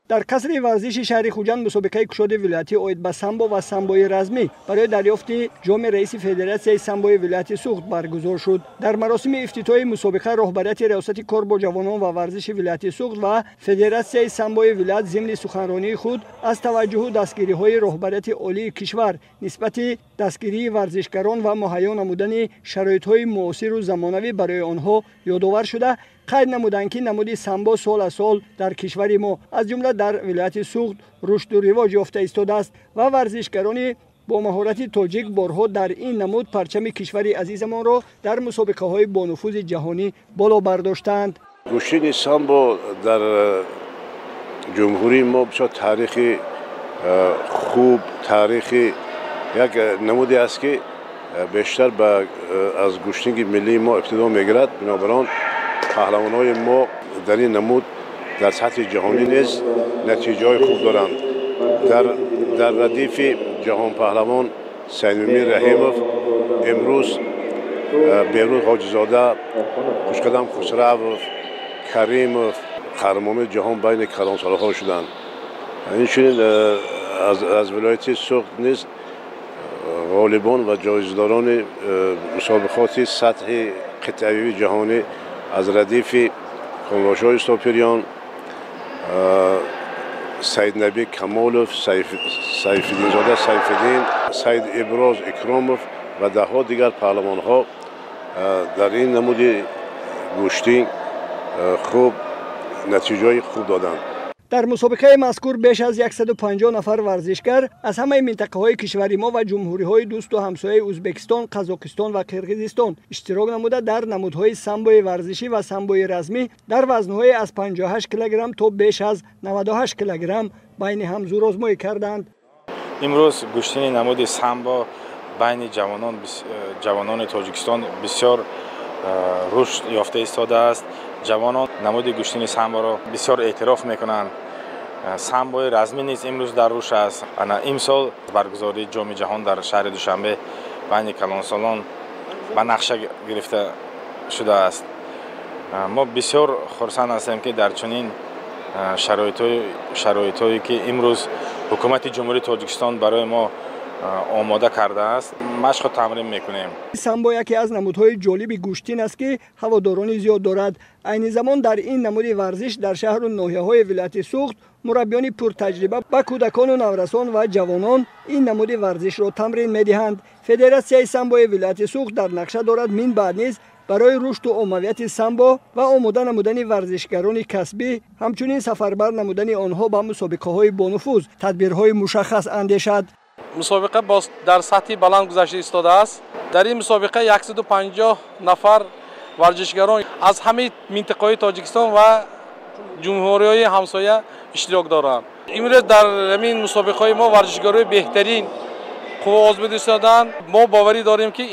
Дар қасри варзиши шаҳри Хуҷанд мусобиқаи кушоди вилоятӣ оид ба самбо ва самбои размӣ барои дарёфти ҷоми раиси Федератсияи самбои вилояти Суғд баргузор шуд. Дар маросими ифтитоҳи мусобиқа роҳбарияти Раёсати кор бо ҷавонон ва варзиши вилояти Суғд ва Федератсияи самбои вилоят зимни суханронии худ аз таваҷҷуҳу дастгириҳои роҳбарияти олии кишвар нисбати дастгирии варзишгарон ва муҳайё намудани шароитҳои муосиру замонавӣ барои онҳо ёдовар шуда, қайд намуданд, ки намуди самбо сол аз сол дар кишвари мо, аз ҷумла дар вилояти Суғд, рушду ривоҷ ёфта истодааст ва варзишгарони бо маҳорати тоҷик борҳо дар ин намуд парчами кишвари азизамонро дар мусобиқаҳои бонуфузи ҷаҳонӣ боло бардоштаанд. Гӯштини самбо дар ҷумҳурии мо бисёр таърихи хуб, таърихи як намуде аст, ки бештар аз гӯштинги миллии мо ибтидо мегирад. Бинобар он паҳлавонҳои мо дар ин намуд дар сатҳи ҷаҳонӣ низ натиҷаҳои хуб доранд. Дар радифи ҷаҳонпаҳлавон Сайдмумин Раҳимов имрӯз Беҳрӯз Ҳоҷизода, Хушқадам Хусравов, Каримов қаҳрамонони ҷаҳон байни калонсолҳо шуданд. Инчунин аз вилояти Суғд низ ғолибон ва ҷоизадорони мусобиқоти сатҳи қитъавии ҷаҳонӣ аз радифи Комлошоҳи Сопириён, Саиднабӣ Камолов, Сайфиддинзода Сайфиддин, Саид Иброз Икромов ва даҳҳо дигар паҳлавонҳо дар ин намуди гӯштӣ хуб натиҷаҳои хуб доданд. Дар мусобиқаи мазкур беш аз 150 нафар варзишгар аз ҳамаи минтақаҳои кишвари мо ва ҷумҳуриҳои дӯсту ҳамсояи Ӯзбекистон, Қазоқистон ва Қирғизистон иштирок намуда, дар намудҳои самбои варзишӣ ва самбои размӣ дар вазнҳои аз 58 килограмм то беш аз 98 килограмм байни ҳам зӯрозмоӣ карданд. Имрӯз гӯштини намуди самбо байни ҷавонони Тоҷикистон бисёр рушд ёфта истодааст. Ҷавонон намуди гӯштини самборо бисёр эътироф мекунанд. Самбои размӣ низ имрӯз дар рушд аст. Ана имсол баргузории Ҷоми ҷаҳон дар шаҳри Душанбе байни калонсолон ба нақша гирифта шудааст. Мо бисёр хурсанд ҳастем, ки дар чунин шароитҳое, ки имрӯз ҳукумати Ҷумҳурии Тоҷикистон барои мо омода кардааст, машқу тамрин мекунем. Самбо яке аз намудҳои ҷолиби гӯштин аст, ки ҳаводорони зиёд дорад. Айни замон дар ин намуди варзиш дар шаҳру ноҳияҳои вилояти Суғд мураббиёни пуртаҷриба ба кӯдакону наврасон ва ҷавонон ин намуди варзишро тамрин медиҳанд. Федератсияи самбои вилояти Суғд дар нақша дорад мин баъд низ барои рушду оммавияти самбо ва омода намудани варзишгарони касбӣ, ҳамчунин сафарбар намудани онҳо ба мусобиқаҳои бонуфуз тадбирҳои мушаххас андешад. Мусобиқа боз дар сатҳи баланд гузашта истодааст. Дар ин мусобиқа 150 нафар варзишгарон аз ҳамаи минтақаҳои Тоҷикистон ва ҷумҳуриҳои ҳамсоя иштирок доранд. Имрӯз дар ҳамин мусобиқаҳои мо варзишгарони беҳтарин қувва озмуда истоданд. Мо боварӣ дорем, ки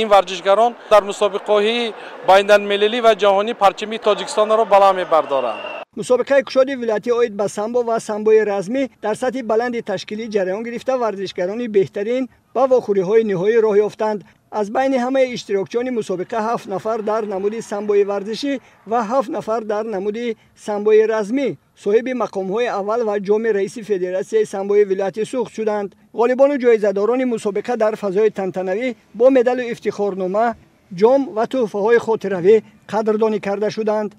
ин варзишгарон дар мусобиқаҳои байналмилалӣ ва ҷаҳонӣ парчами Тоҷикистонро баланд мебардоранд. Мусобиқаи кушоди вилоятӣ оид ба самбо ва самбои размӣ дар сатҳи баланди ташкилӣ ҷараён гирифта, варзишгарони беҳтарин ба вохӯриҳои ниҳоӣ роҳ ёфтанд. Аз байни ҳамаи иштирокчиёни мусобиқа ҳафт нафар дар намуди самбои варзишӣ ва ҳафт нафар дар намуди самбои размӣ соҳиби мақомҳои аввал ва ҷоми раиси Федератсияи самбои вилояти Суғд шуданд. Ғолибону ҷоизадорони мусобиқа дар фазои тантанавӣ бо медалу ифтихорнома, ҷом ва тӯҳфаҳои хотиравӣ қадрдонӣ карда шуданд.